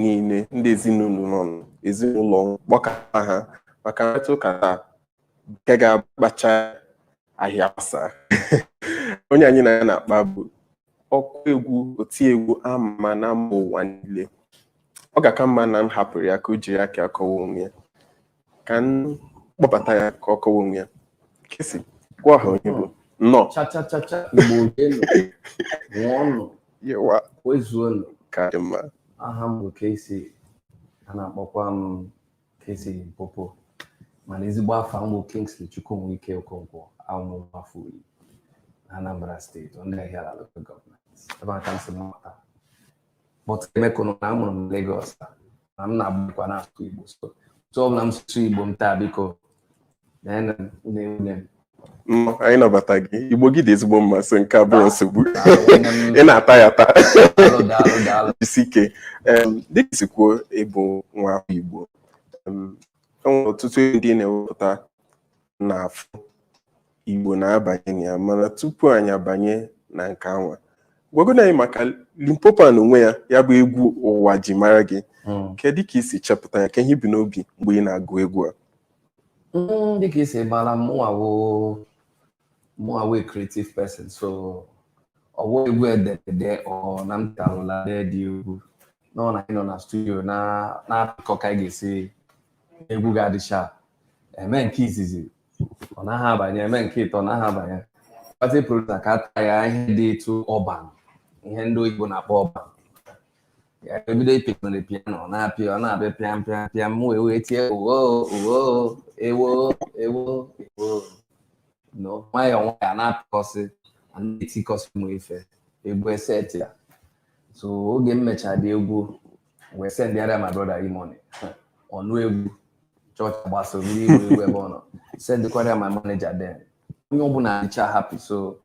Niile ndị ezinụlọ nọ ezinụlọ kpọkọta ha maka mkparịta ụka taa nke ga-akpacha ahịa gbasaa. Onye anyị na ya na-akpa bụ ọkụ egwu, otiegwu ama ama na mba ụwa niile. Ọ ga-aka mma na m hapụrụ ya ka o jiri aka ya kọwa onwe ya, ka m kpọbata ya ka ọ kọwa onwe ya. Kcee, gwa ọha onye bụ. Nnọọ. Cha cha cha cha, Igbo rienụ, ṅụọnụ, yewa, kwezuonụ. Ka dị mma. Aha m bụ Kcee, a na-akpọkwa m Kcee Limpopo, mana ezigbo afa m bụ Kingsley Chukwunwike Okonkwo. Awụ afọ Uli na Anambra Steeti, ndị Ihiala Local Government, ebe a ka m si mụta. But emekụnụ na amụrụ m Lagos, na m na-agbakwa na-asụ Igbo, so otu ọbụla m sụsụ Igbo m taa, biko na-ene m na-ewune m. Nnọọ, anyị nabata gị. Igbo gị dị ezigbo mma, so nke a bụrụ nsogbu. Daalụ, nwanne m. Ị na-ata ya ata. Daalụ, daalụ, daalụ. Jisi ike. Dịka isi kwuo, ịbụ nwa afọ Igbo, e nwere ọtụtụ ndị na-ewepụta n'afọ Igbo na-abanye na ya, mana tupu anyị abanye na nke anwa, gwagodo anyị maka Limpopo a n'onwe ya, ya bụ egwu ụwa ji mara gị. Kedu ka isi chepụta ya? Ka ihe bi n'obi mgbe ị na-agụ egwu a? Dịka isi mara, mụnwa wụ a creative person, so ọ wụ egwu ederede ọ na m tarụla dee dị egwu nọ na anyị nọ na studio na na-apịkọ ka anyị ga-esi egwu ga-adị sharp. Eme nke izizi, ọ naghị abanye. Eme nke ịtọ, ọ naghị abanye. Party producer ka ata ya ihe dị etu urban, ihe ndị oyibo na-akpọ urban. Ya ebido ịpị na piano, ọ na-apị, ọ na-abịa pịam pịam pịam, m wee tie owo owo ewo ewo ewo no nwayọọ nwayọọ, na-apịkọsị, a na-etikọsị ụmụ ife egwu eset ya. So oge m mechara dị egwu wee sendịara my brother E-Money, ọnụ egwu chọọchị gbasara mmiri igwe egwu ebe ọ nọ, sendịkwara ya my manager. Then onye ọbụla dịcha happy. So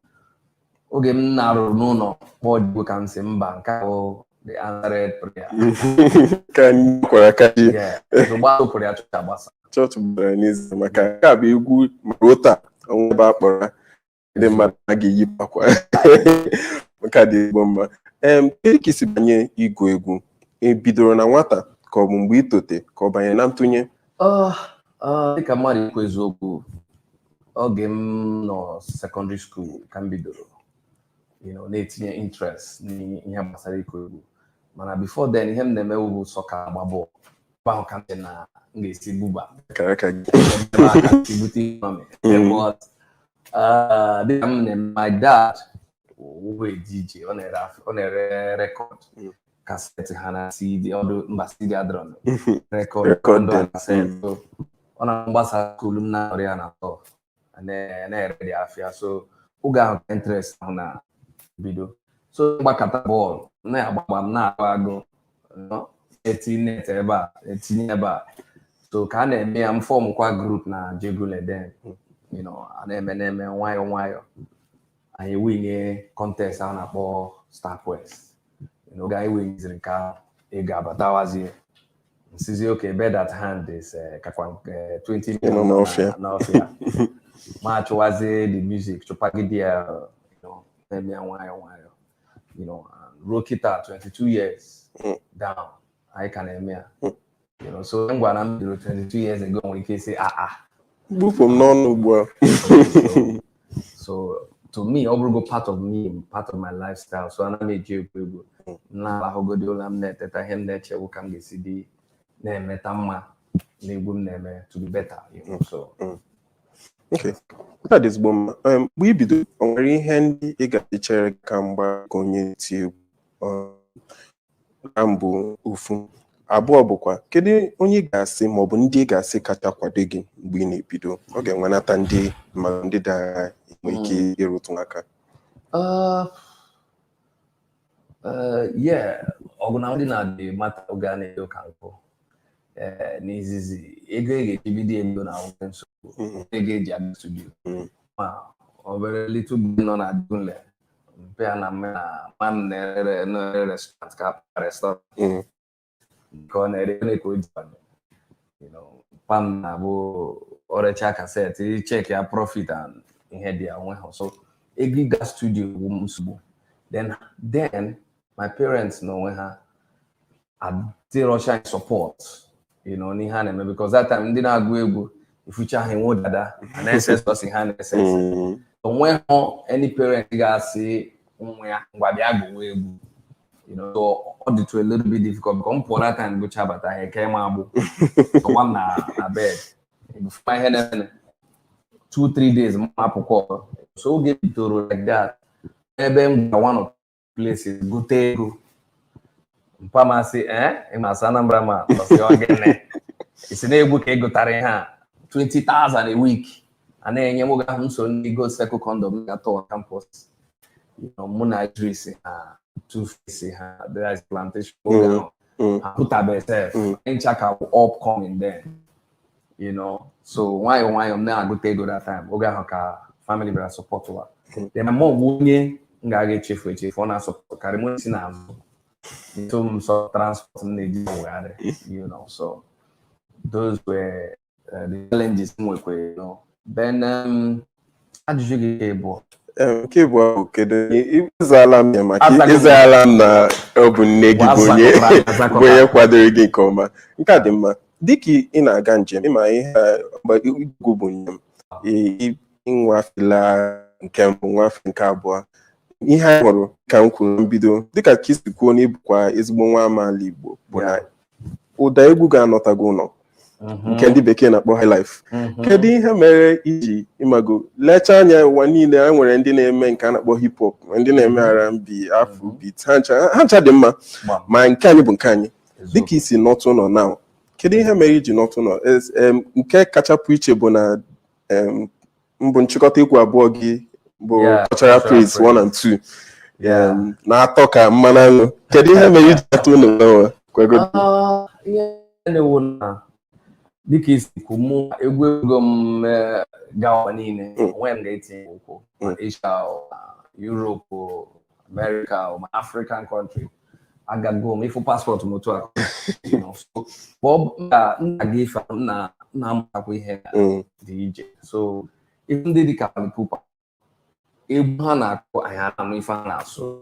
oge m na-arụrụ n'ụlọ kpọọ Igbo ka m si mba, nke ahụ the answered prayer. Ka anyị kwara aka ji. Yeah, so gbasopụrụ ya, chọọchị agbasa. Chọọchị gbara n'izu maka nke a bụ egwu ma ruo taa ọnwa ebe a kpọrọ ya, ndị mmadụ anaghị eyipụ akwa. Nke a dị ezigbo mma. Kedu ka isi banye ịgụ egwu? Ị bidoro na nwata ka ọ bụ mgbe ị tote ka ọ banye na ntụnye? Dịka mmadụ ikwu eziokwu, oge m nọ secondary school ka m bidoro na-etinye interest n'ihe gbasara ịkụ egwu. Mana before then, ihe m na-eme bụ soccer, agba bọọlụ. Ebe ahụ ka m sị na m ga-esi buba akara aka gị. Ebe a ka m si bute economy. But dịka m na my dad wụ a DJ, ọ na-ere record, cassette ha na CD, ọdụ mba CD adịrọ, record. Record ndụ then. Cassette. So ọ na-mgbasa school m na-ọrịa ya na atọ na-ere dị afịa. So oge ahụ ka interest ahụ na bido. So gbakọta bọọlụ na-agbagba m na-agụ agụ no, eti net ebe a, etinye ebe a. So ka a na-eme ya, m formkwa group na Jegunle then a na-eme nwayọọ nwayọọ, anyị winye contest a na-akpọ Star Quest. Oge anyị winyeziri nke ahụ, ego abatawazie, nsizi okay, bed at hand is kakwa 20 Ị nọ n'ọfịa. N'ọfịa ma achụwazie the music, chụpagide ya, na-eme ya nwayọọ nwayọọ, and ruo kịta, 22 years down, anyị ka na-eme ya. So m gwara m bidoro 22 years ago, nwere ike ịsị ah ah. Gbupụ m n'ọnụ ugbu a. So to me, ọ bụrụgo part of me, part of my lifestyle. So ana m eji egwu egwu m na-alahụgodi ụla, m na-eteta, ihe m na-echewu ka m ga-esi dị na-emeta mma n'egwu m na-eme, to be better. So Okay. Nke a dị ezigbo mma. Mgbe i bido, o nwere ihe ndị ị ga-echere ka mgba ka onye eti egwu? Na mbụ ofu abụọ bụkwa, kedu onye ị ga-asị maọbụ ndị ị ga-asị kacha kwado gị mgbe ị na-ebido? Ọ ga-enwenata ndị ma ndị dara enwe ike ịrụtụ aka. Yeah, ọgụ na ndị na-adị mata oge a na-edo ka nkụ. N'izizi, ego ị ga-eji bido ego na nwere nsogbu, ego eji aga studio. Ma obere little boy nọ na Dunle mpe ya na mme na mma m na-ere restaurant ka restaurant nke ọ na-ere ere ka o ji banye. Pa m na-abụ ọrecha cassette, check ya profit and ihe dị ya onwe ha. So ego ịga studio bụ nsogbu. Then my parents na onwe ha Adịrọcha support n'ihe a na-eme, because that time ndị na-agụ egwu ifucha ha enwe dada a na-ese sọsị ha na-ese ese. Onweghị any parent ga-asị nwa ya, "Ngwa, bịa gụwa egwu." So ọ dịtụ a little bit difficult because m pụọ that time gụcha bata, ha eke m agbụ, tọwa m na bed before ihe na-eme 2-3 days m apụkwa ọzọ. So oge bidoro like that, ebe m gara one of places gote ego, mpa masị ịma asị Anambra ma ọsị ọ gịnị isi na-egwu ka ị gụtara ihe a 20,000 a week a na-enye m. Oge ahụ m so ndị Gold Circle Condom ga-atọ campus, mụ na Idris ha, Two-Face ha, there is Plantation oge ahụ ha pụtabe sef. Ncha ka upcoming then. So nwayọọ nwayọọ m na-agụta ego that time. Oge ahụ ka family bịara support wa. Then my mom bụ onye m ga-aga echefu echefu, ọ na-asupport karị m si n'azụ so m sọ transport m na-eji wegharị. So those were the challenges m nwekwa. Then ajụjụ gị bụ? Nke bụ ahụ, kedu ịzaala m ya maka Azago m. Ịzaala m na ọ bụ nne gị bụ onye Azakọta. bụ onye kwadoro gị nke ọma. Nke a dị mma. Dịka ị na-aga njem, ịma ihe a, mgbe igwu bụ njem ịnwafela nke mbụ, nwafe nke abụọ, ihe anyị hụrụ ka m kwuru na mbido, dịka ka isi kwuo na ịbụkwa ezigbo nwa amaala Igbo, bụ na ụda egwu ga-anọtago ụlọ nke ndị bekee na-akpọ highlife. Kedu ihe mere iji ịmago lechaa anya ụwa niile a nwere ndị na-eme nke a na-akpọ hip hop, ndị na-eme R&B, Afrobeat, ha ncha dị mma, Gbam. ma nke anyị bụ nke anyị. Dịka isi nọtụ ụlọ now, kedu ihe mere iji nọtụ ụlọ? Nke kachapụ iche bụ na mbụ nchịkọta egwu abụọ gị bụ Cultural Cultural Praise Praise. 1 and 2 na-atọ ka mmanụ aṅụ. Kedu ihe mere iji nọtụ ụlọ now? Kwego. Ah, ihe na-ewu na dịka isi kwu, mụ egwu ego m gawa niile, onwe m ga-etinye ụkwụ ma Asia o, ma Europe o, America o, ma African country agago m ịfụ passport m otu a. So, ma ọ bụ m na-aga ife m na-amụtakwa ihe dị iche. So ife ndị dịka Fally Ipupa, egwu ha na-akụ, anyị anụ ife ha na-asụ,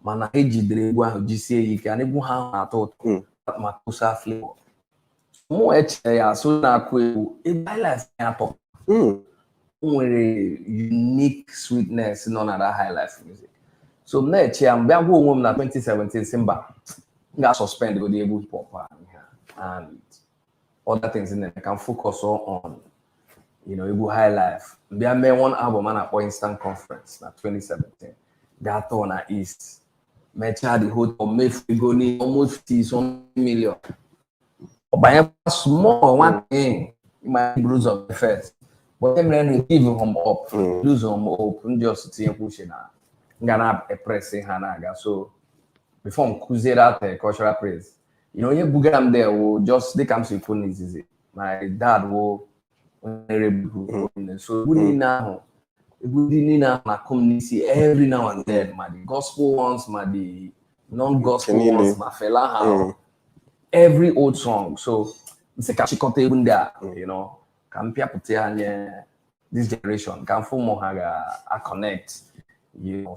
mana ha ejidere egwu ahụ jisie ya ike, and egwu ha ahụ na-atọ ụtọ ma kwụsa flavor. Mụ echere ya asụ na-akụ egwu egwu highlife ya atọ nwere unique sweetness nọ na that highlife music. So m na-eche ya mgbe agwa onwe m na 2017 si mba, m ga-suspend godi egwu hip hop a and other things in there, can focus on egwu highlife. Mbịa mee one album a na-akpọ Instant Conference na 2017, gaa tour na East, mechaa the whole tour, mefu ego ni almost 50 some million. Ọ banye small one thing ma buru ụzọ first, but mere na give him up, lose him hope. Ndị ọsụ tinyekwu uche na m ga na-epress ha na-aga. So before m kụzie that Cultural Praise, onye bugara m there wo just dịka m si kwu n'izizi, my dad wo onye na-ere egwu. So egwu niile ahụ, egwu ndị niile ahụ na-akụ m n'isi every now and then, ma the gospel ones, ma the non-gospel Nke niile. ones, ma Fela ha, every old song. So m sị ka chịkọta egwu ndị a ka m pịapụta ya nye this generation, ka m fụ ụmụ ha ga-connect.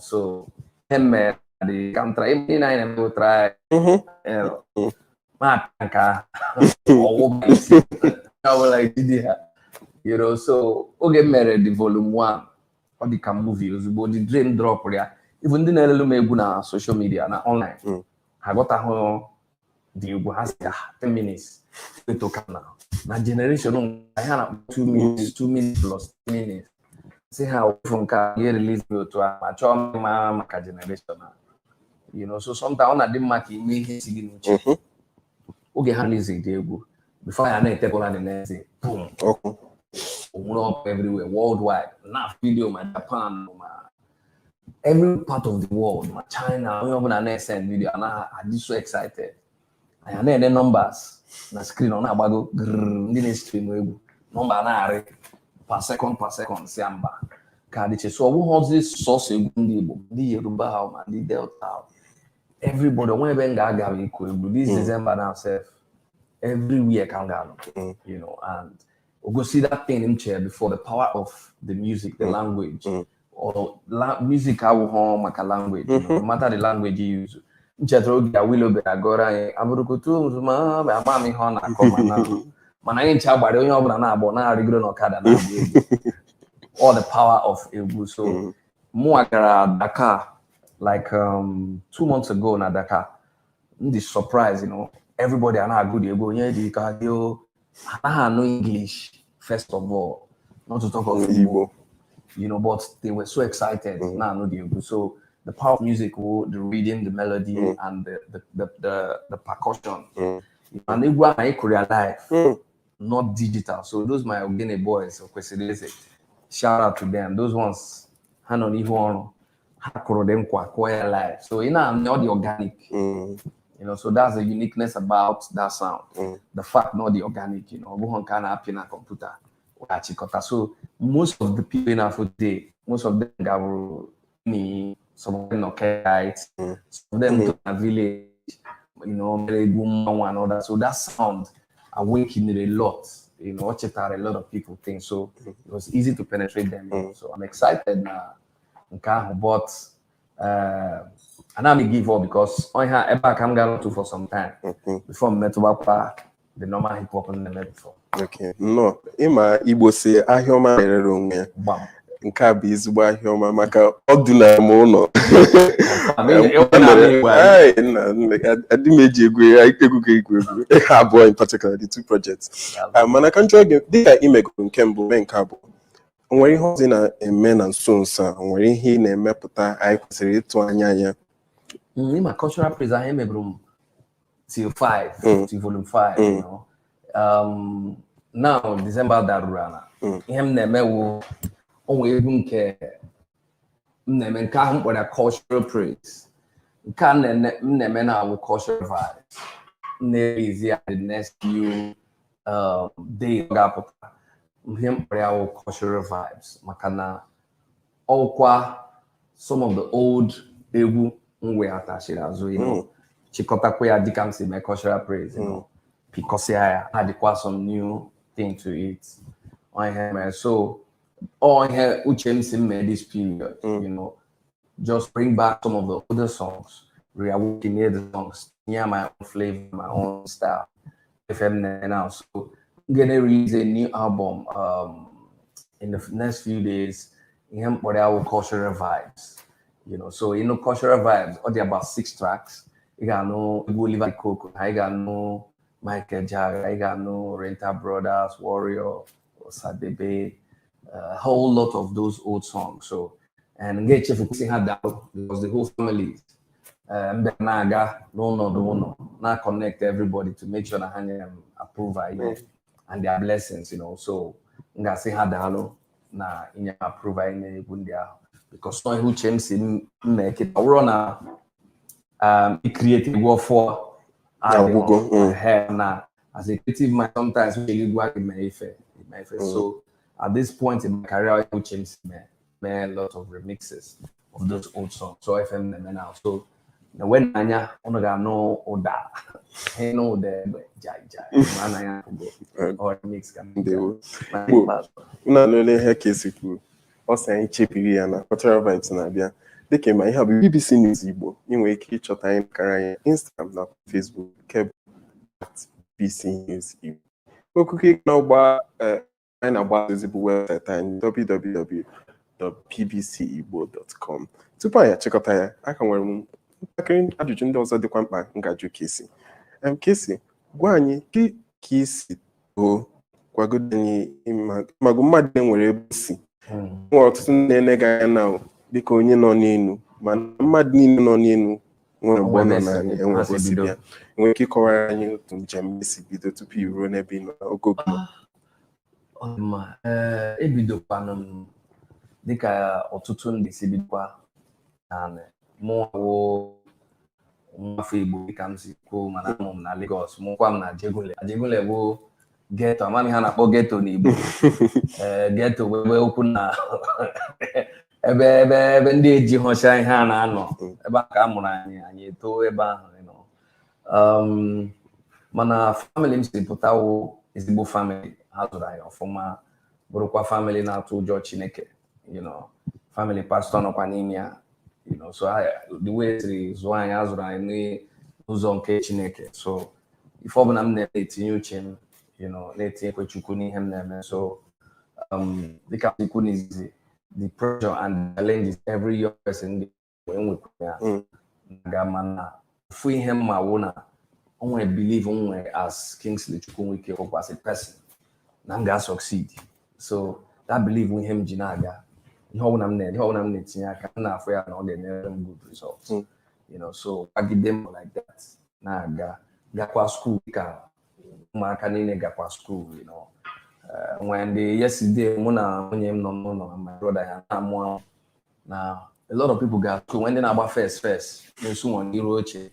So ihe m mere dị ka m try ihe niile anyị na-eme, try ma apịa nke ahụ ọwụba isi ọbụla ejide ha. So oge m mere the volume 1, ọ dị ka movie. Ozugbo the dream drop ya, even ndị na-elelu m egwu na social media na online ha ghọtahụ dị egwu. Ha si, "Ah, 10 minutes etoka na na generation nke ha na 2 minutes, 2 minutes plus 10 minutes." Si ha ofu nke a ga release m otu a ma chọọ m mara maka generation a. So sometimes ọ na-adị mma ka ime ihe si gị n'uche. Oge ha release dị egwu, before ya na-etepụla, the next day, boom, Ọkụ. Onwere ọkụ everywhere worldwide na video, ma Japan, ma every part of the world, ma China, onye ọbụla na-esend video anaghị adị so excited. Anyị na-ene numbers na screen, ọ na-agbago grrrr, ndị na-stream egwu, nọmba na-arị per second, per second. Si mba ka adịche. So ọ bụghị ọzọ sọsọ egwu ndị Igbo, ndị Yoruba ha, ma ndị Delta ha, everybody onwe ebe m ga-aga ịkụ egwu this December now sef, everywhere ka m ga-anọ and ogosi that thing m chere before, the power of the music, the language or music awụghọ maka language, no matter the language you use. M chetara oge Awilo bịara gụọrọ anyị abụrụkutu ma ama m ihe ọ na-akọ, mana anyị ncha gbara, onye ọbụla na-agbọ, na-arịgoro n'ọkada, na-agba egwu. All the power of egwu. So mụnwa gara Dakar like 2 months ago. Na Dakar, m dị surprise, everybody a na-agụ dị egwu onye dị ka gị o. Ha anaghị anụ English, first of all, not to talk of Igbo. Igbo. But they were so excited na-anụ the egwu. So the power of music wo the rhythm, the melody and the percussion. And egwu ahụ anyị kụrụ ya live, not digital. So those my Ogene boys kwesịrị eze, shout out to them. Those ones, ha nọ n'ihu ọrụ, ha kụrụ dị nkwa, kụọ ya live, so ị na-anụ ọ dị organic. So that's the uniqueness about that sound, the fact not the organic, ọ bụghị nke a na-apị na kọmputa weghachikọta. So most of the people in Afro today, most of them gaburu ni, some of them Nọkaites, some of them to na village, mere egwu mmanwụ and all that. So that sound awakened a lot, ọ chetara a lot of people things, so it was easy to penetrate them. So I'm excited na nke ahụ, but ana m give up because ọ ihe a, ebe a ka m gara to for some time before m metụbakwa the normal hip hop m na-eme before. Okay. Nnọọ, ịma Igbo si ahịa ọma na-erere onwe ya. Gbam. Nke a bụ ezigbo ahịa ọma maka ọ dunara m ụlọ. Ịnwe na Igbo anyị. Ai, nna, adị m eji egwu egwu ka egwu egwu abụọ, in particular the two projects. Ah, mana ka m jụọ gị, dịka ị megoro nke mbụ, mee nke abụọ, o nwere ihe ọzọ ị na-eme na nso nso a? O nwere ihe ị na-emepụta anyị kwesịrị ịtụ anya ya? Ịma Cultural Praise ahụ emeburu m till 5, till volume 5. Now December daruru ala. Ihe m na-eme wụ o nwere egwu nke m na-eme, nke ahụ m kpọrọ ya Cultural Praise. Nke a m na-eme na awụ Cultural Vibes. M na-erizi ya the next few days, ọ ga-apụta. Ihe m kpọrọ ya wụ Cultural Vibes maka na ọkwa some of the old egwu m weghachiri azụ, chịkọtakwa ya dịka m si mee Cultural Praise, pịkọsịa ya, adịkwa some new thing to it. Ọ ihe mere, so ọ ihe uche m si m mee this period, just bring back some of the older songs, reawaken the songs, tinye my own flavor, my own style. FM now. So I'm gonna release a new album in the next few days. Ihe m kpọrọ ya wụ Cultural Vibes. So Cultural Vibes, ọ dị about six tracks. Ị ga-anụ egwu Oliver Coco, ị ga-anụ Michael Jagger, ị ga-anụ Oriental Brothers, Warrior, Osadebe, a whole lot of those old songs. So, and m ga-echefukwasị ha daalụ because the whole family mbịa na-aga n'ụlọ n'ụlọ na-connect everybody to make sure na ha nyere m approval ime and their blessings. So m ga-asị ha daalụ na inye m approval ime egwu ndị ahụ because nọ ihe uche m si m mee kịta. Ọ bụrụ na i create egwu ọfụọ Agwụgo, adịghị na as a creative mind, sometimes uche gị gwa gị mee ife, mee ife. So at this point in my career, uche m si mee a lot of remixes of those old songs. So FM na-eme now, so na when anya unu ga-anụ ụda, ịnụ ụda egbe jai jai, ma anaghị apụgo ọ remix ka m Ndewo. na Igbo. ikpeazụ. Unu anụla ihe ka esi kwuru, ọ sị anyị chebiri ya na Cultural Vibes na-abịa. Dịka ịma, ihe a bụ BBC News Igbo. Ị nwere ike ịchọta anyị kara anyị Instagram na Facebook nke bụ @BBCNewsIgbo. Okuku na-agba anyị na-agba ozi bụ webụsaịtị anyị, www.bbcigbo.com. Tupu anyị achịkọta ya, aka nwere m ntakịrị ajụjụ ndị ọzọ dịkwa mkpa m ga-ajụ Kcee. Kcee, gwa anyị ka isi too, gwagodo anyị ịmago mmadụ nwere ebe o si. Nwere ọtụtụ ndị na-ele gị anya na dịka onye nọ n'elu, mana mmadụ niile nọ n'elu nwere mgbe ọ nọ n'ala, enwere Ha ebe o si si bido. bịa. Nwere ike ịkọwara anyị otu njem esi bido tupu i ruo n'ebe ị nọ ogogo? Ọ dị mma. Ee, ebidokwanụ m dịka ọtụtụ ndị si bidokwa naanị. Mụ wụ nwafọ Igbo dịka m si kwuo, mana amụ m na Lagos, mụkwa m na Ajegunle. Ajegunle bụ ghetto, amaghị ihe a na-akpọ ghetto n'Igbo. Ee, ghetto bụ ebe okwu na ebe ndị eji hụcha ihe a na-anọ. Ebe a ka a mụrụ anyị, anyị eto ebe ahụ. Mana family m si pụta wụ ezigbo family, ha zụrụ anyị ọfụma, bụrụkwa family na-atụ ụjọ Chineke, family pastor nọkwa n'ime ya. So the way esiri zụọ anyị, azụrụ anyị n'ụzọ nke Chineke. So ife ọbụla m na-etinye uche m, na-etinyekwe Chukwu n'ihe m na-eme. So dịka ikwu n'izizi, the pressure and challenges every young person ga-enwekwa ya ga, mana ofu ihe mma wụ na o nwere belief m nwere as Kingsley Chukwunwike Okonkwo, as a person, na m ga-succeed. So that belief bụ ihe m ji na-aga. Ihe ọbụla m na ihe ọbụla m na-etinye aka, m na-afụ ya na ọ ga-enyere m good result. So kwagide m like that, na-aga, gakwa school dịka ụmụaka niile gakwa school. When the yesterday, mụ na nwunye m nọ n'ụlọ na my brother ya na-amụ amụ na a lot of people ga school, when ndị na-agba first first na-esu nwa n'iru oche,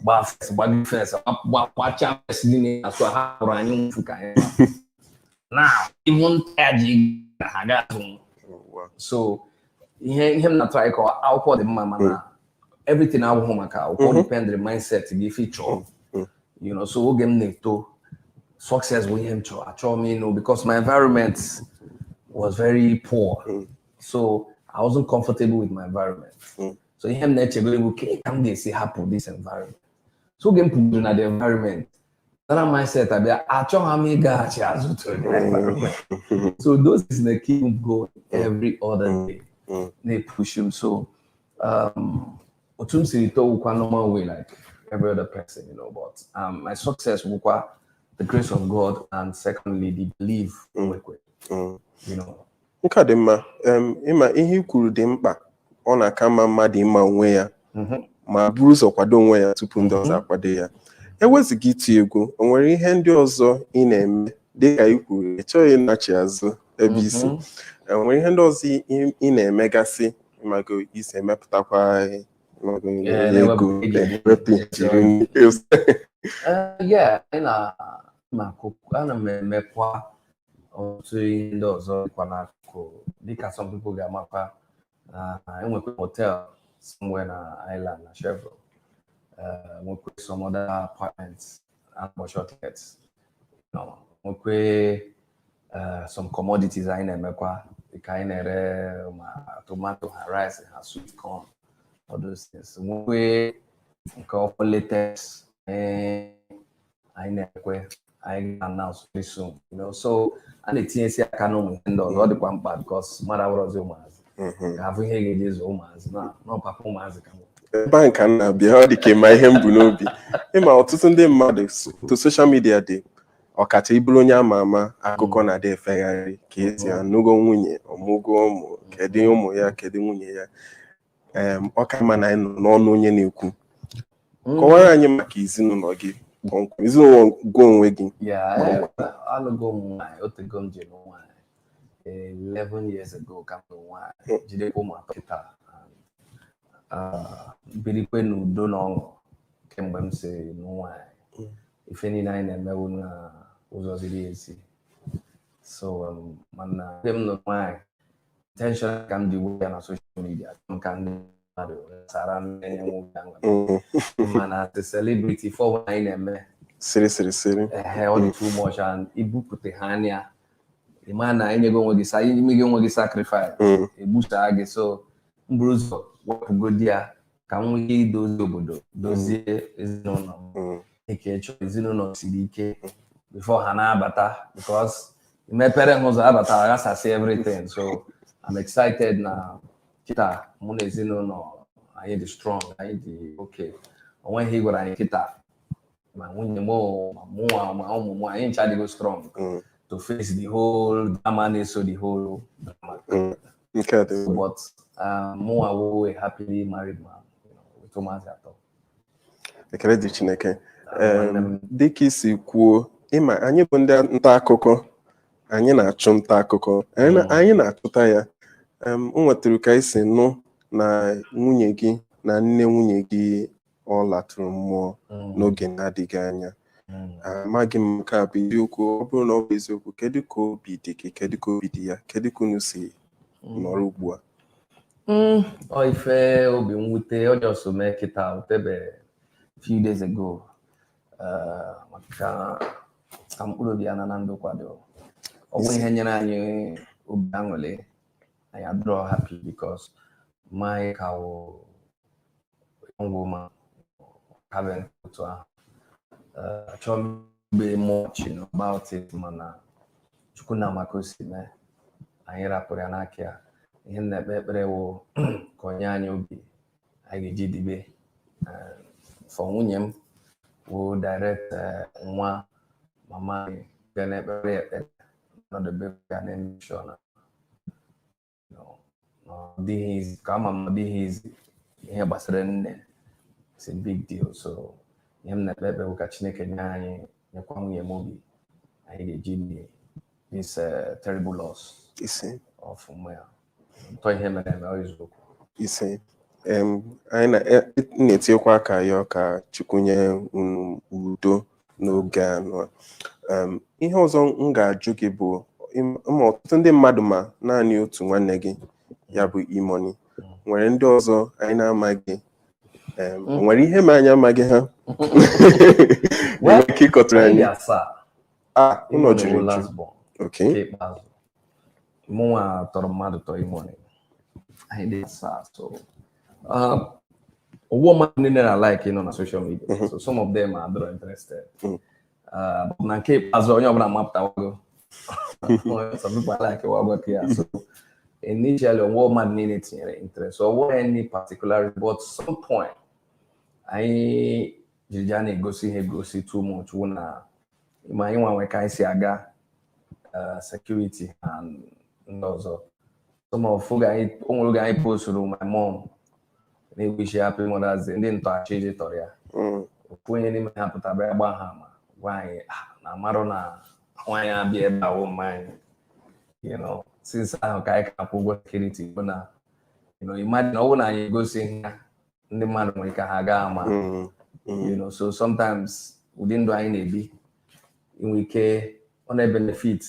gbaa first, gbagi first, gbachaa first niile na so ha hụrụ anyị mfu ka anyị now even tire ji ha ga-azụ. So ihe m na-atụ anyị ka akwụkwọ dị mma, mana everything abụghị maka akwụkwọ. Depend the mindset gị, ife ị chọrọ. So oge m na-eto, success bụ ihe m chọrọ. Achọrọ m ịnụ because my environment was very poor. So I wasn't comfortable with my environment. So ihe m na-echegoro bụ ka m ga-esi hapụ this environment. So oge m pụgoro na the environment, that mindset abịa, achọghị m ịgaghachi azụ to the environment. So those things na keep m going every other day, na-push m. So otu m siri too wụkwa normal way like every other person, but my success wụkwa the grace of God and secondly the belief nwekwe. Nke a dị mma. Ịma ihe i kwuru dị mkpa. Ọ na-aka mma mmadụ ịma onwe ya ma buru ụzọ kwado onwe ya tupu ndị ọzọ akwado ya. Eweziga iti egwu, o nwere ihe ndị ọzọ ị na-eme? Dịka i kwuru, ị chọghị ịnachi azụ ebe isi. E nwere ihe ndị ọzọ ị na-emegasị, ịmago isi emepụtakwa, ịmago na-ewepụ ego ejiri. ewepụ ejiri nri. Yeah, anyị na ma ana m emekwa ọtụtụ ihe ndị ọzọ dịkwa n'akụkụ, dịka some people ga-amakwa na enwekwa hotel somewhere na island na Chevron. Nwekwe some other apartments akpọ shortlets. Nwekwe some commodities anyị na-emekwa, dịka anyị na-ere ma tomato ha, rice ha, sweet corn, all those things. Nwekwe nke ọkwa latest anyị na-ekwe anyị ga-announce very soon. So a na-etinyesi aka n'ụmụ ihe ndị ọzọ. Ọ dịkwa mkpa because mmadụ awụrọzi ụmụazị ga-abụ ihe ga-eji zụọ ụmụazị na papa ụmụazị ka nwụ. Ebe ahụ ka m na-abịa. Ọ dị ka ịma ihe m bụ n'obi. Ịma ọtụtụ ndị mmadụ to social media dị, ọkacha ịbụrụ onye ama ama, akụkọ na-adị efegharị ka esi anụgo nwunye, ọmụgo ụmụ, kedu ụmụ ya, kedu nwunye ya. Ọ ka mma na anyị nọ n'ọnụ onye na-ekwu. Kọwara anyị maka ezinụlọ gị kpọmkwem, ezinụlọ gị onwe gị. Yeah, alụgo m nwaanyị, otego m ji nụ nwaanyị. 11 years ago ka m nụ nwaanyị, jidekwa ụmụ 3 kịta. Birikwe n'udo na ọṅụ kemgbe m si nụ nwaanyị. Ife niile anyị na-emewu na ụzọ ziri ezi. So mana mgbe m nụ nwaanyị, intention ka m ji wee ya na social media ka ndị mmadụ sara m enye m obi aṅụrị. Mana as a celebrity, ife ọbụla anyị na-eme siri siri siri. Ehe, ọ dị too much and ibupụta ha anya, ịma na enyego onwe gị imego onwe gị sacrifice, egbusaa gị. So m buru ụzọ wepụgodi ya ka m nwee ike idozi obodo, dozie ezinụlọ m. Eke chọọ ezinụlọ siri ike before ha na-abata, because mepere ha ụzọ abata, aghasasị everything. So I'm excited na kịta mụ na ezinụlọ anyị dị strong, anyị dị okay. O nweghị gwara anyị kịta, ma nwunye m o, ma mụnwa, ma ụmụ m, anyị ncha adịgo strong to face the whole drama na-eso the whole drama. Nke a dị mma. But mụnwa wụ a happily married man with ụmụazị 3. Ekele dị Chineke. Nwanne m. Dịka isi kwuo, ịma anyị bụ ndị nta akụkọ, anyị na-achụ nta akụkọ, anyị na-achụta ya. O nwetara ka anyị si nụ na nwunye gị na nne nwunye gị ọ latụrụ mmụọ n'oge na-adịghị anya. Amaghị m nke a bụ eziokwu. Ọ bụrụ na ọ bụ eziokwu, kedu ka obi dị gị, kedu ka obi dị ya, kedu ka unu si nọrọ ugbu a? Ọ ife obi mwute. Ọ just mee kịta otebe few days ago. Maka ka mkpụrụ obi ya na na ndụ kwado. Ọ bụ ihe nyere anyị obi aṅụrị, anyị adịrọ happy because Mma anyị ka wụ young woman kabe otu ahụ. Achọghị m igbe much about it, mana Chukwu na maka o si mee, anyị rapụrụ ya n'aka ya. Ihe m na-ekpe ekpere wụ ka o nye anyị obi anyị ga-eji dibe. For nwunye m wụ direct nwa mama anyị ga na-ekpere ya ekpere, nọdebe ya, na-eme sure na na ọ dịghị easy, ka ama m na ọ dịghị easy. Ihe gbasara nne, it's a big deal. So ihe m na-ekpe ekpere bụ ka Chineke nye anyị, nyekwa nwunye m obi anyị ga-eji die this terrible loss Ise. of ụmụ ya. Ntọ ihe mere eme, ọ eziokwu. Ise. Anyị na-etinyekwa aka yọọ ka Chukwu nye unu udo n'oge anọ. Ihe ọzọ m ga-ajụ gị bụ, ma ọtụtụ ndị mmadụ ma naanị otu nwanne gị, ya bụ E-Money, nwere ndị ọzọ anyị na-amaghị. O nwere ihe ma anyị amaghị ha? Well, Nwere ike ịkọtụrụ anyị anyị? dị asaa. Ah, ụnọ E-Money juru wụ eju. Last born. Nke ikpeazụ mụnwa tọrọ mmadụ tọrọ E-Money. Anyị dị asaa. So ụgwọ mmadụ niile na like ịnọ na social media, so some of them are not interested. But na nke ikpeazụ, onye ọbụla mapụtawago. Some people like wago ya. So initially, ọwụwa mmadụ niile tinyere interest, so ọwụwa any particular, but some point anyị jiri ja na-egosi ihe egosi too much wụ na ma anyị nwa nwe ka anyị si aga, security and ndị ọzọ. Some of oge anyị, o nwere oge anyị posturu my mom na-ewish happy Mother's Day, ndị ntọachi iji tọrọ ya. Ofu onye n'ime ha pụtara bịa gbaa ha ama, gwa anyị, "Ah, na amarụ na nwaanyị abịa ebe awụ mma anyị." Since ahụ ka anyị ka akwụ ụgwọ security bụ na imagine, ọ bụrụ na anyị egosi ha, ndị mmadụ nwere ike ha gaa ama. So sometimes ụdị ndụ anyị na-ebi inwe ike ọ na-ebenefit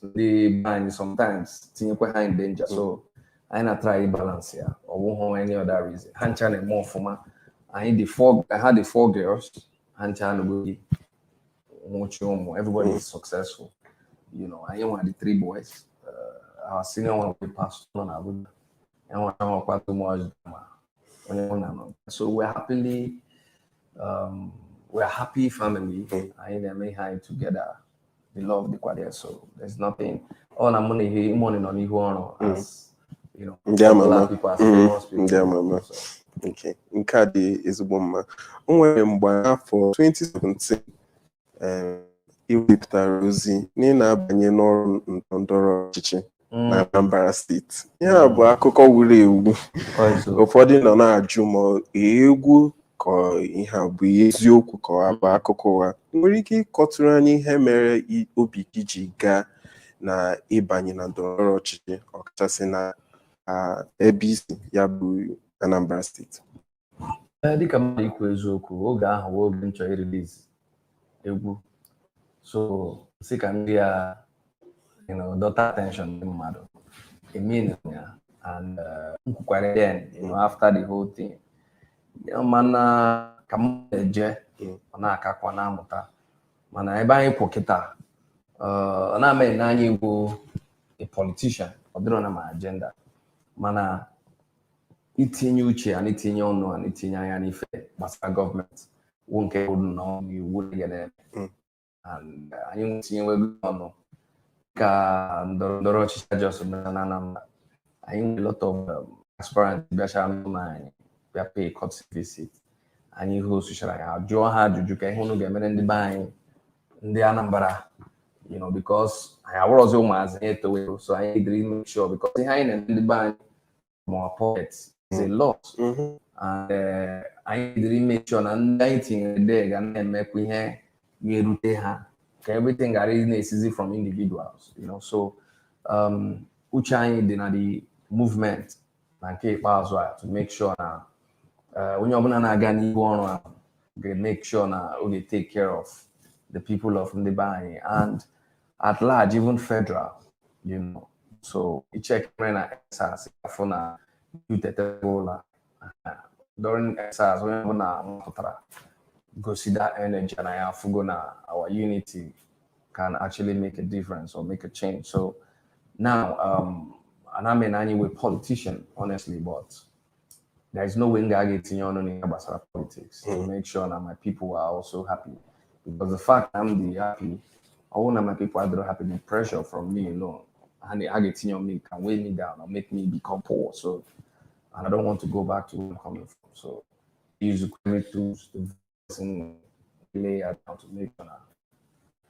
ndị be anyị, sometimes tinyekwa ha in danger. So anyị na-try balance ya. Ọ bụghị any other reason. Ha ncha na-eme ọfụma. Anyị dị four, ha dị four girls. Ha ncha anụgo nwụchi ụmụ. Everybody is successful. Anyị nwa the three boys. Our senior one bụ pastor nọ na Abuja. Ya nwa nwekwa too much drama. Onye mụ na nọ, so we're happy family. Anyị na-eme ihe anyị together. The love dịkwa there, so there's nothing. Ọ na mụ na ihe E-Money nọ n'ihu ọrụ as Ndị ama ama. popular people, as famous people. Ndị ama ama. So, Okay. Nke a dị ezigbo mma. O nwere mgbe n'afọ 2017 ị wepụtara ozi na ị na-abanye n'ọrụ ndọrọndọrọ ọchịchị na Anambra Steeti. Ihe a bụ akụkọ wuru ewu. Ọ eziokwu. Ụfọdụ nọ na-ajụ ma egwu ka ihe a bụ eziokwu ka ọ bụ akụkọ ụgha. Nwere ike ịkọtụrụ anyị ihe mere obi gị ji gaa na ịbanye na ndọrọndọrọ ọchịchị, ọkachasị na ebe isi, ya bụ Anambra Steeti? Ee, dịka mmadụ ikwu eziokwu, oge ahụ bụ oge m chọrọ irelease egwu, so sị ka ndị ya dọta attention ndị mmadụ emin ya. And m kwukwara then, after the whole thing. Mana ka m na-eje, ọ na-akakwa na-amụta, mana ebe anyị kwụ kịta, ọ na-amaghị na anyị bụ a politician, ọ dịrọ na my agenda, mana itinye uche na itinye ọnụ na itinye anya n'ife gbasara gọọmenti wụ nke bụ na iwu na and anyị tinyewego ọnụ ka ndọrọ ndọrọ ọchịchị just mere na Anambra. Anyị nwere lot of aspirants bịachara n'ụlọ anyị, bịa pay courtesy visit. Anyị hostuchara ya, jụọ ha ajụjụ ka ihe unu ga-emere ndị be anyị, ndị Anambra, because anyị awụrọzi ụmụazị, anyị etowe. So anyị dịrị make sure, because ihe anyị na-eme ndị be anyị ma pocket is a lot, and anyị dịrị make sure na ndị anyị tinyere there ga na-emekwa ihe ga-erute ha, ka everything ghara ị na-esizi from individuals. So uche anyị dị na the movement na nke ikpeazụ a, to make sure na onye ọbụla na-aga n'ihu ọrụ ahụ ga-make sure na ọ ga-take care of the people of ndị be anyị and at large, even federal. So icheck mere na EndSARS, afọ na youth etebe ụla during EndSARS, onye ọbụla pụtara gosi that energy, and anyị afụgo na our unity can actually make a difference or make a change. So now, and I mean, anyị with politician, honestly, but There is no way m ga-aga etinye ọnụ n'ihe gbasara politics to make sure that my people are also happy, because the fact na m dị happy, ọ bụrụ na my people adịrọ happy, the pressure from me alone ha ga-etinye on me can weigh me down or make me become poor. So, and I don't want to go back to where I'm coming from. So use the tools, the voice and lay down to make sure na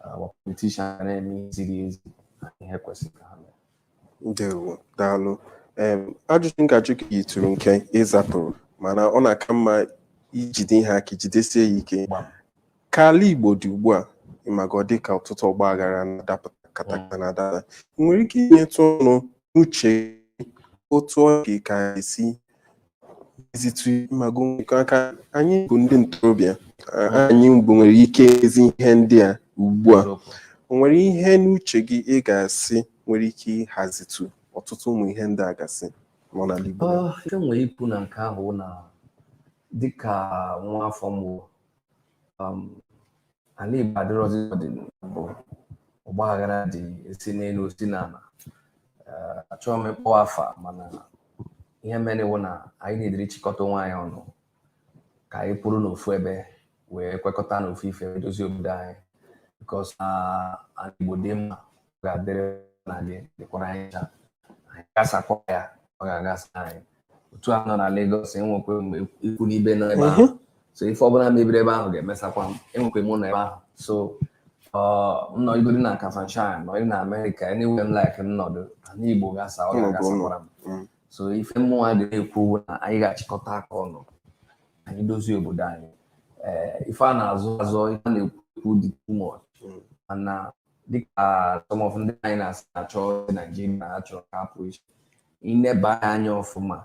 our politician na-eme ihe ziri ezi na ihe kwesịrị ka ha mee. Ndewo, daalụ. Ajụjụ m ga-ajụ gị yitụrụ nke ịzapụrụ, mana ọ na-aka mma ijide ihe aka, jidesie ya ike. Gbam. Ka ala Igbo dị ugbu a, ịmaga ọ dị ka ọtụtụ ọgba aghara na-adapụta katakata na-adapụta. Ị nwere ike inyetụ ọnụ n'uche otu ọ dị ka esi ezitu ịmago nke aka anyị bụ ndị ntorobịa, anyị bụ nwere ike ezi ihe ndị a ugbu a? Eziokwu. O nwere ihe n'uche gị ị ga-asị nwere ike ịhazitu ọtụtụ ụmụ ihe ndị a gasị nọ n'ala Igbo? Ife m nwere ikwu na nke ahụ na dịka nwa afọ m wụ, ala Igbo adịrọzi ọ dị mbụ. Ọgba aghara dị, esi n'elu esi n'ala. Achọghị m ịkpọ afa, mana ihe mere wụ na anyị na-ediri chịkọta onwe anyị ọnụ ka anyị kwụrụ n'ofu ebe wee kwekọta n'ofu ife wee dozie obodo anyị, because na ala Igbo dị mma, ọ ga-adịrị na gị, dịkwara anyị ncha. Anyị gasakwa ya, ọ ga-agasa anyị. Otu a nọ na Lagos, enwekwe mgbe ikwu n'ibe nọ ebe ahụ, so ife ọbụla mebiri ebe ahụ ga-emesakwa m. Enwekwe m ụlọ ebe ahụ, so m nọ igodi na Kafanchan, nọ na Amerịka, anywhere m like m nọdụ, ala Igbo gasa, ọ Ụlọ bụ ụlọ. ga-agasakwara m. So ife mmụọ dị na-ekwu na anyị ga-achịkọta aka ọnụ, anyị dozie obodo anyị. Ee, ife a na-azụ azọ, ife a na-ekwu ekwu dị too much. Mana dịka some of ndị anyị na-asị na-achọ Naijiria na achọrọ ka apụ iche, ineba anya ọfụma,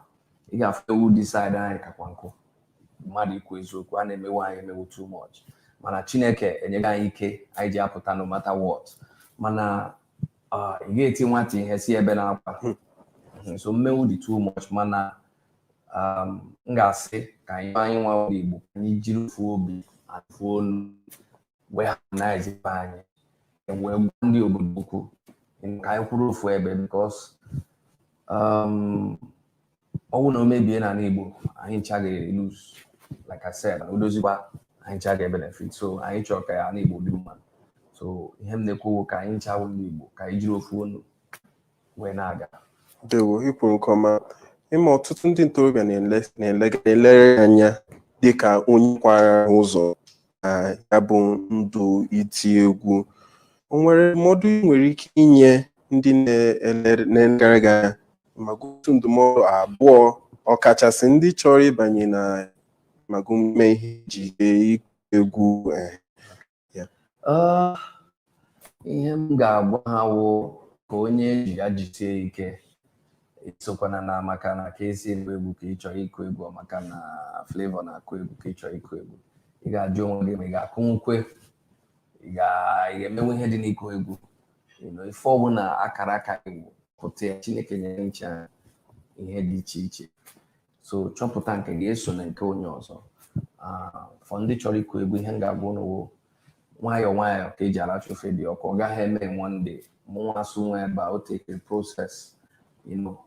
ị ga-afụ ewu dị side anyị kakwa nkụ mmadụ ikwu eziokwu. A na-emewe anyị emewu too much, mana Chineke enyego anyị ike anyị ji apụta no matter what. Mana ị ga-eti nwata ihe si ebe na-akwa. So mmewu dị too much, mana m ga-asị ka anyị nwa Igbo, ka anyị jiri ofu obi ofu olu wee harmonize ibe anyị, wee gwa ndị obodo okwu ka anyị kwuru ofu ebe, because ọ bụrụ na o mebie n'ala Igbo, anyị ncha ga-lose. Like I said, o dozikwa, anyị ncha ga-benefit. So anyị chọrọ ka ala Igbo dị mma. So ihe m na-ekwu ka anyị ncha wụ ndị Igbo, ka anyị jiri ofu olu wee na-aga. Ndewo, i kwuru nke ọma. Ịma ọtụtụ ndị ntorobịa na-elere anya dịka onye kwara ha ụzọ na ya bụ ndụ iti egwu. O nwere ndụmọdụ ị nwere ike inye ndị na-elegara gị anya, ma gotu ndụmọdụ abụọ, ọkachasị ndị chọrọ ịbanye na mago ime ihe ejije, ịgụ egwu? Ihe m ga-agwa ha wụ ka onye ji ya jisie ike. Esokwana na maka na ka esi egwu egwu ka ị chọrọ ịkụ egwu, ọ maka na Flavour na-akụ egwu ka ị chọrọ ịkụ egwu. Ị ga-ajụ onwe gị ma ị ga-akụ nkwe, ị ga-emenwu ihe dị n'ịkụ egwu. Ife ọbụla akara aka egwu pụta ya, Chineke nyere ncha ihe dị iche iche, so chọpụta nke ga-eso na nke onye ọzọ. For ndị chọrọ ịkụ egwu, ihe m ga-agwa unu wụ nwayọọ nwayọọ ka eji aracha ofe dị ọkụ. Ọ gaghị eme in one day. Mụnwa asụ nwa ebe a, o take a process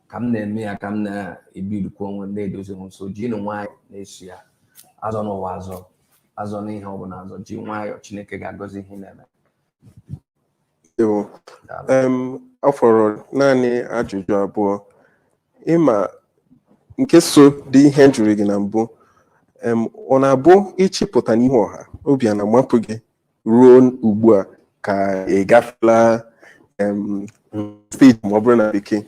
ka m na-eme ya, ka m na-ebirikwa onwe m, na-edozi onwe m. So jinụ nwayọọ na-eso ya, azọ n'ụwa, azọ azọ n'ihe ọbụla azọ, ji nwayọọ, Chineke ga-agọzi ihe ị na-eme. Ndewo. Daalụ. Ọ fọrọ naanị ajụjụ abụọ. Ịma nke so dị ihe m jụrụ gị na mbụ, ọ na-abụ ịchịpụta n'ihu ọha, obi a na-amapụ gị ruo ugbu a, ka ị gafela stage, ma ọ bụrụ na bekee?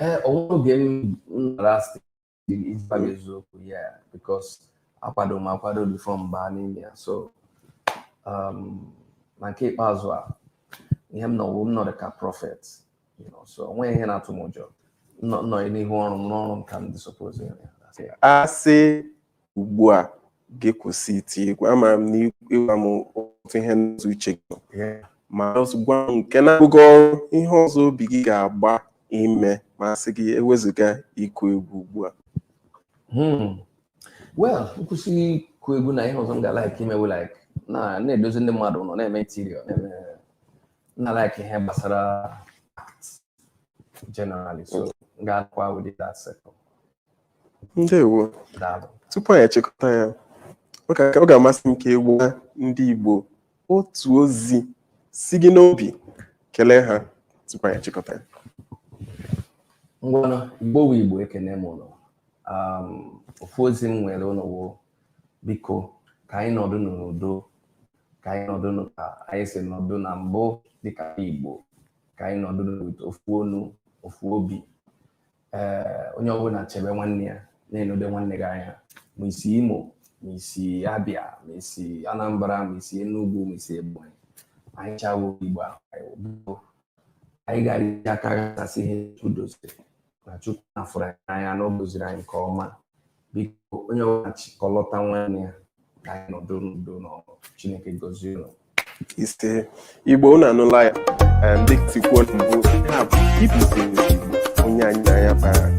Ee, o nwere oge m nọrọ stage, ịgwa gị eziokwu, yeah, because akwado m akwado before m baa n'ime ya. So na nke ikpeazụ a, ihe m nọwo, m nọrọ ka prophet, so o nweghị ihe na-atụ m ụjọ. M nọ n'ihu ọrụ m, n'ọrụ m ka m dị suppose ime ya. That's it. A sị ugbu a gị kwụsị iti egwu, amaara m na ịgwa m otu ihe n'ụzọ uche gị nọ. Ma ọzọ, gwa m nke na-abụghị ọrụ, ihe ọzọ obi gị ga-agba ime ma a sị gị ewezụga ịkụ egwu ugbu a. Well, nkwụsị ịkụ egwu na ihe ọzọ m ga-like imewe, like na na-edozi ndị mmadụ nọ na-eme interior, na-eme na like ihe gbasara art generally, so m ga-akwa with that sector. Ndewo. Daalụ. Tupu anyị achịkọta ya, ọ ga-amasị m ka ị gwa ndị Igbo otu ozi si gị n'obi, kelee ha tupu anyị achịkọta ya. Ngwanụ, Igbo wu Igbo, ekene m ụnụ. Ofu ozi m nwere ụnụ wụ, biko, ka anyị nọdụ n'udo, ka anyị nọdụ ka anyị si nọdụ na mbụ dịka Igbo, ka anyị nọdụ with ofu onu, ofu obi. Ee, onye ọbụla chebe nwanne ya, na-enode nwanne gị anya, ma isi Imo, ma isi Abia, ma isi Anambra, ma isi Enugu, ma isi Ebonyi, anyị chawo Igbo ahụ. Biko, anyị ga-eji aka ghasasị ihe Chukwu doziri, na Chukwu na-afụrụ anyị n'anya na o doziri anyị nke ọma. Biko, onye ọbụla chịkọlọta nwanne ya, ka anyị nọdụ n'udo n'ọṅụ. Chineke gọzie unu. Ise. Igbo, unu anụla ya. Dịka si kwuo na mbụ, ya bụ Ibuziri Igbo, onye anyị na ya kpara.